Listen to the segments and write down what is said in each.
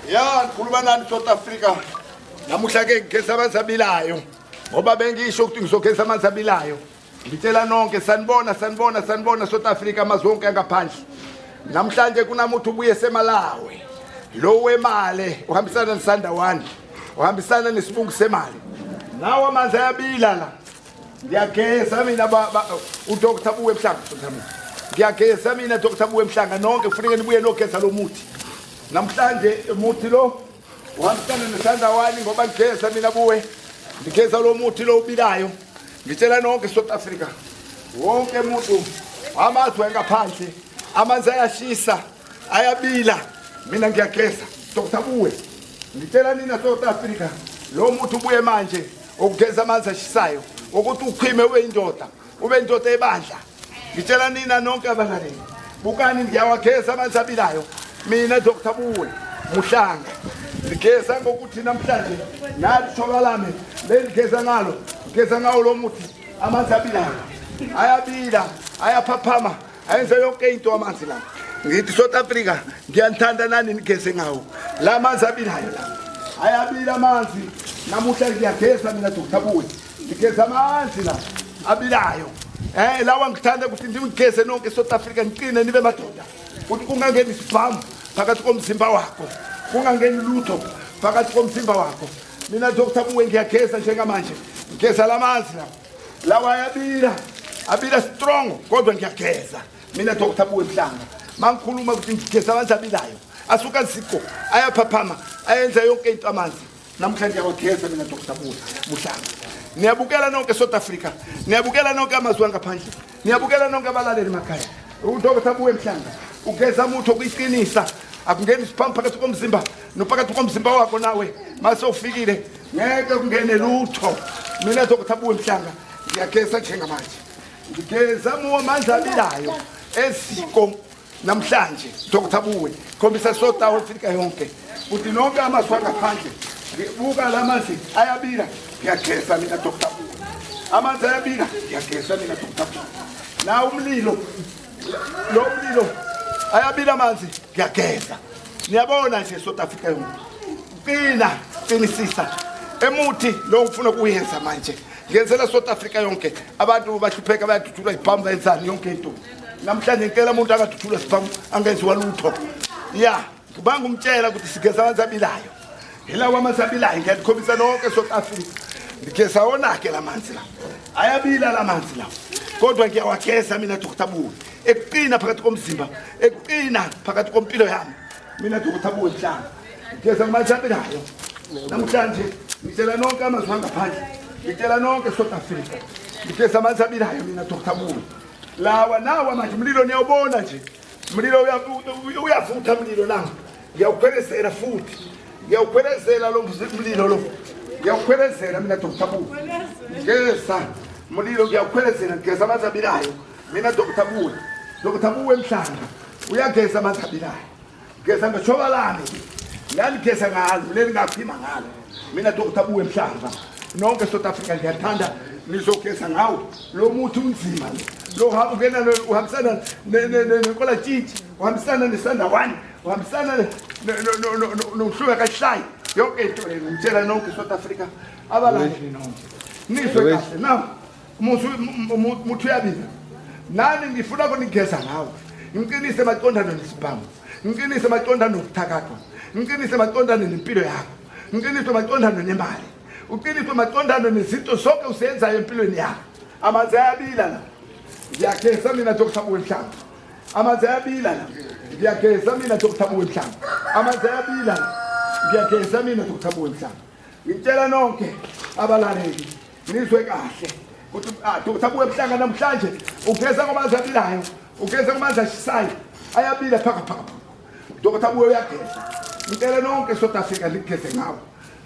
Ya, ngikhuluma nani South Africa. Namuhla ke ngigeza amanzi abilayo. Ngoba bengisho ukuthi ngizogeza amanzi abilayo. Ngitshela nonke sanibona sanibona sanibona South Africa amazwe onke angaphandle. Namhlanje kunamuthi ubuye seMalawi. Lo wemale uhambisana nesanda one. Uhambisana nesibungu semali. Nawo amanzi ayabila la. Ngiyageza mina uDr Buwe Mhlanga. Ngiyageza mina Dr Buwe Mhlanga nonke kufuneka nibuye nogeza lo muthi. Namhlanje umuthi lo uhambisana nesandawani ngoba ngigeza mina buwe. Ngigeza lo muthi lo ubilayo. Ngitshela nonke South Africa. Wonke umuntu amazwe ngaphandle amanzi ayashisa ayabila mina ngiyageza Dr Buwe. Ngitshela nina South Africa lo muthi ubuye manje ukugeza amanzi ashisayo ukuthi ukhwime ube indoda ube indoda ebandla ngitshela nina nonke abalaleli bukani ngiyawageza amanzi abilayo mina Dr Buwe Muhlanga ngigeza ngokuthi namhlanje nali shoka lami lendigeza ngalo ngigeza ngawo lo muthi amanzi abilayo ayabila ayaphaphama ayenze yonke into amanzi la ngithi South Africa ngiyanithanda nani nigeze ngawo la manzi abilayo la ayabila amanzi namuhla ngiyageza mina Dr Buwe ngigeza amanzi la abilayo eh lawa ngithanda ukuthi ndimgeze nonke South Africa niqine nibe madoda ukuthi kungangeni isibhamu phakathi komzimba wakho kungangeni lutho phakathi komzimba wakho mina Dr Buwe ngiyageza njengamanje ngigeza lamanzi la lawa ayabila abila strong kodwa ngiyageza mina Dr Buwe Mhlanga mangikhuluma ukuthi ngigeza amanzi abilayo asuka zikho ayaphaphama ayenza yonke into amanzi namhlanje ngiyawageza mina Dr Buwe Mhlanga niyabukela nonke South Africa niyabukela nonke amazwe angaphandle niyabukela nonke abalaleli emakhaya uDr Buwe Mhlanga ugeza mutho kuyiqinisa akungeni isiphambi phakathi komzimba nophakathi komzimba wakho nawe mase ufikile ngeke kungene lutho mina Dr Buwe Mhlanga ngiyageza njengamanje ngigeza muwo amanzi abilayo eziko namhlanje Dr Buwe khombisa South Africa yonke uthi nonke amazwi angaphandle ngibuka la manzi ayabila ngiyageza mina Dr Buwe amanzi ayabila ngiyageza mina Dr Buwe na umlilo lo mlilo ayabila amanzi ngiyageza niyabona nje South Africa yonke qina qinisisa emuthi lo ngifuna ukuyenza manje ngenzela South Africa yonke abantu bahlupheka bayadudulwa ibhamu bayenzani yonke into namhlanje ngicela umuntu angadudulwa sibhamu angenziwa lutho ya ngibangumtshela ukuthi sigeza amanzi abilayo yilawo amanzi abilayo ngiyalikhombisa lonke South Africa ngigeza wona-ke la manzi la ayabila la manzi la kodwa ngiyawageza mina Dr Buwe ekuqina phakathi komzimba ekuqina phakathi kompilo yami mina Dr Buwe Mhlanga ngigeza ngamanzi abilayo namhlanje ngitshela nonke amazwi angaphandle ngitshela nonke South Africa ngigeza amanzi abilayo mina Dr Buwe lawa nawa manje umlilo niyawubona nje mlilo uyavutha mlilo nangu ngiyawukhwelezela futhi ngiyawukhwelezela lo mlilo lo ngiyawukhwelezela mina Dr Buwe ngeza mlilo ngiyawukhwelezela ngigeza amanzi abilayo mina Dr Buwe Dr Buwe Mhlanga uyageza amanzi abilayo Geza ngeshoba lami. Ngaligeza ngalo leli ngaphima ngalo. Mina Dr. Buwe Mhlanga. Nonke South Africa ngiyathanda nizogeza ngawo. Lo muthi unzima lo. Lo ungena uhambisana nenkola tshitshi, uhambisana nesanda one, uhambisana nokuhluka kahlayi. Yonke into le ngitshela nonke South Africa abalaleli nonke. Nizwe kahle now. Muthi uyabiza nani ngifuna kunigeza ngawo ngiqinise maqondana nesibhamu ngiqinise maqondana nokuthakathwa ngiqinise maqondana nempilo yakho ngiqinise maqondana nemali uqiniswe maqondana nezinto zonke usenzayo empilweni yakho amanzi ayabila la ngiyageza mina Dr. Buwe Mhlanga amanzi ayabila la ngiyageza mina Dr. Buwe Mhlanga amanzi ayabila la ngiyageza mina Dr. Buwe Mhlanga ngitshela nonke abalaleli Nizwe kahle ukuthi ah Dr. Buwe Mhlanga namhlanje ugeza kwamanzi abilayo, ugeza kwamanzi ashisayo, ayabila phaka phaka. Dr. Buwe uyageza. Ngicela nonke South Africa ligeze ngawo.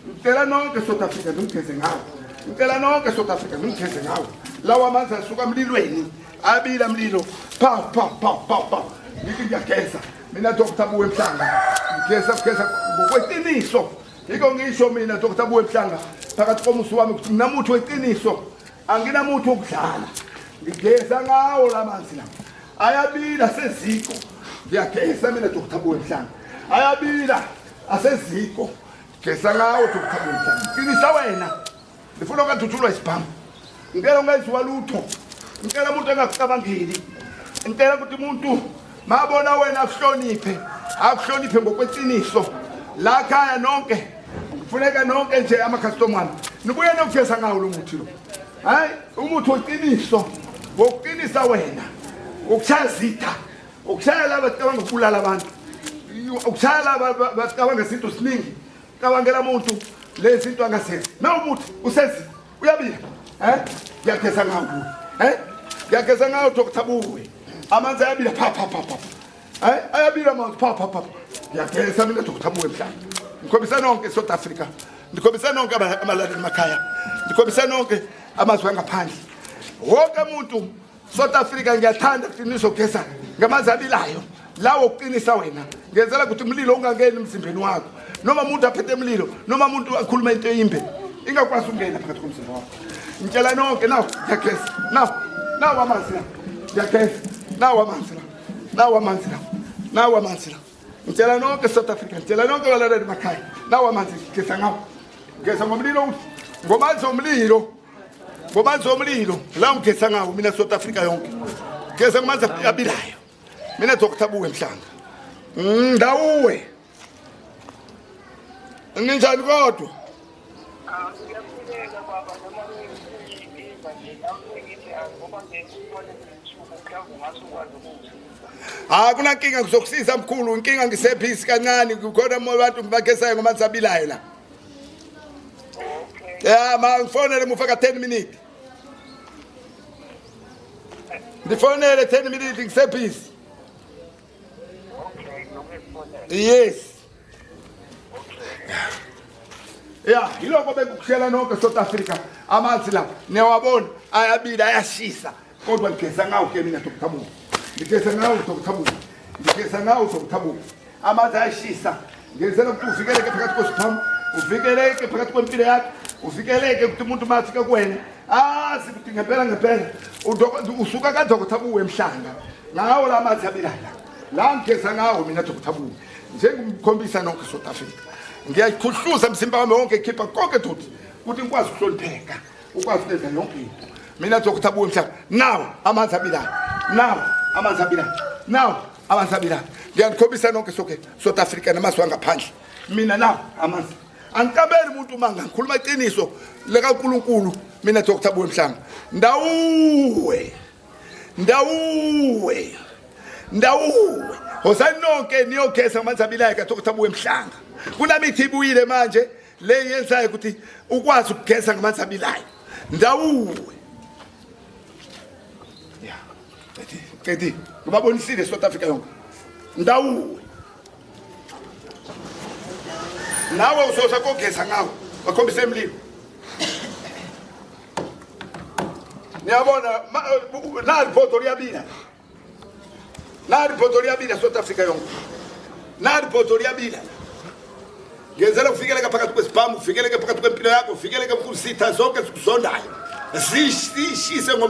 Ngicela nonke South Africa ngigeze ngawo. Ngicela nonke South Africa ngigeze ngawo. Lawa amanzi asuka emlilweni, abila mlilo. Pa pa pa pa pa. Ngithi ngiyageza. Mina Dr. Buwe Mhlanga ngigeza ngigeza ngokweqiniso. Yiko ngisho mina Dr. Buwe Mhlanga phakathi komusi wami ukuthi nginamuthi weqiniso anginamuthi wokudlala ngigeza ngawo la manzi la ayabila seziko ngiyageza mina Dr. Buwe Mhlanga ayabila Aseziko. Geza ngawo Dr. Mhlanga. Qinisa wena. Ngifuna ungadutshulwa isibhamu. Ngicela ungenziwa lutho. Ngicela umuntu engakucabangeli. Ngicela ukuthi umuntu mabona wena akuhloniphe, akuhloniphe ngokweqiniso. La khaya nonke kufuneka nonke nje amakhastoma wami. Nibuye nokugeza ngawo lo muthi lo. Hayi, umuthi weqiniso wokuqinisa wena. Ukushaya zitha, ukushaya laba cabanga ukubulala abantu. Ukushaya laba bacabanga izinto ziningi. Cabangela muntu lezi zinto angazenzi. Na umuthi usenzi uyabila. Eh? Ngiyageza ngawo kuwe. Eh? Ngiyageza ngawo Dr. Buwe. Amanzi ayabila pha pha pha pha. Eh? Ayabila amanzi pha pha pha. Ngiyageza mina Dr. Buwe mhlawumbe. Ngikhombisa nonke South Africa. Ngikhombisa nonke amalali emakhaya. Ngikhombisa nonke amazwe angaphandle. Wonke umuntu South Africa ngiyathanda ukuthi nizogeza ngamanzi abilayo lawo kuqinisa wena ngenzela ukuthi umlilo ungangeni emzimbeni wakho noma umuntu aphethe umlilo noma umuntu akhuluma into eyimbe ingakwazi ukungena phakathi komzimba wakho ngitshela nonke naw ngiyageza naw naw amanzi la ngiyageza naw amanzi la naw amanzi la naw amanzi la ngitshela nonke South Africa ngitshela nonke balaleli makhaya naw amanzi ngigeza ngawo ngigeza ngomlilo ngomanzi omlilo ngomanzi omlilo la ngigeza ngawo mina South Africa yonke ngigeza ngamanzi abilayo mina Dr Buwe Mhlanga ndawuwe ninjani kodwa Ngiyakhuleka baba noma ngiyiva nje nami ngithi ngoba nje ubone ngishuku mhlawumbe ungase ukwazi ukungisiza. Hayi kunankinga ngizokusiza mkhulu inkinga ngisephisi kancane kukhona abantu ngibagesayo ngomanzi abilayo la Okay. Ya ma ngifonele mufa ka 10 minutes. Ndifonele 10 minutes ngisephisi. Okay, ngizokufonela. Yes. Ya, yiloko bekukushela nonke South Africa. Amanzi la niyawabona ayabila ayashisa. Kodwa ngigeza ngawo ke mina Dr. Bubu. Ngigeza ngawo Dr. Bubu. Ngigeza ngawo Dr. Bubu. Amanzi ayashisa. Ngenzela ukuthi uvikeleke phakathi kwesiphamu, uvikeleke phakathi kwempilo yakho, uvikeleke ukuthi umuntu uma afika kuwena azi ukuthi ngempela ngempela usuka kaDr. Bubu emhlanga. Ngawo la manzi abilayo la. La ngigeza ngawo mina Dr. Bubu. Njengomkhombisa nonke South Africa. Ngiyakhuhluza umzimba wami wonke khipha konke doti ukuthi ngikwazi ukuhlonipheka. Ukwazi ukwenza yonke into. Mina Dr. Buwe mhlaba. Now amanzi abilayo. Now amanzi abilayo. Now amanzi abilayo. Ngiyanikhombisa nonke soke South Africa namazwe angaphandle. Mina now amanzi. Angiqabeli umuntu uma ngikhuluma iqiniso likaNkuluNkulu mina Dr. Buwe Mhlanga. Ndawuwe. Ndawuwe. Ndawuwe. Hosani nonke niyogeza amanzi abilayo kaDr. Buwe Mhlanga. Kunamithi ibuyile manje le yenzayo ukuthi ukwazi ukugeza ngamanzi abilayo. Ndawuwe. Ya. Qedi, qedi. Ngibabonisile South Africa yonke. Ndawuwe. Nawe uzoza kogeza ngawo. Bakhombise emlilo. Niyabona nali bhodo liyabila. Nali bhodo liyabila South Africa yonke. Nali bhodo liyabila. Ngenzela ufikeleke phakathi kwesibhamu, ufikeleke phakathi kwempilo yakho, ufikeleke kusitha zonke zikuzondayo. Zishise ngomlilo.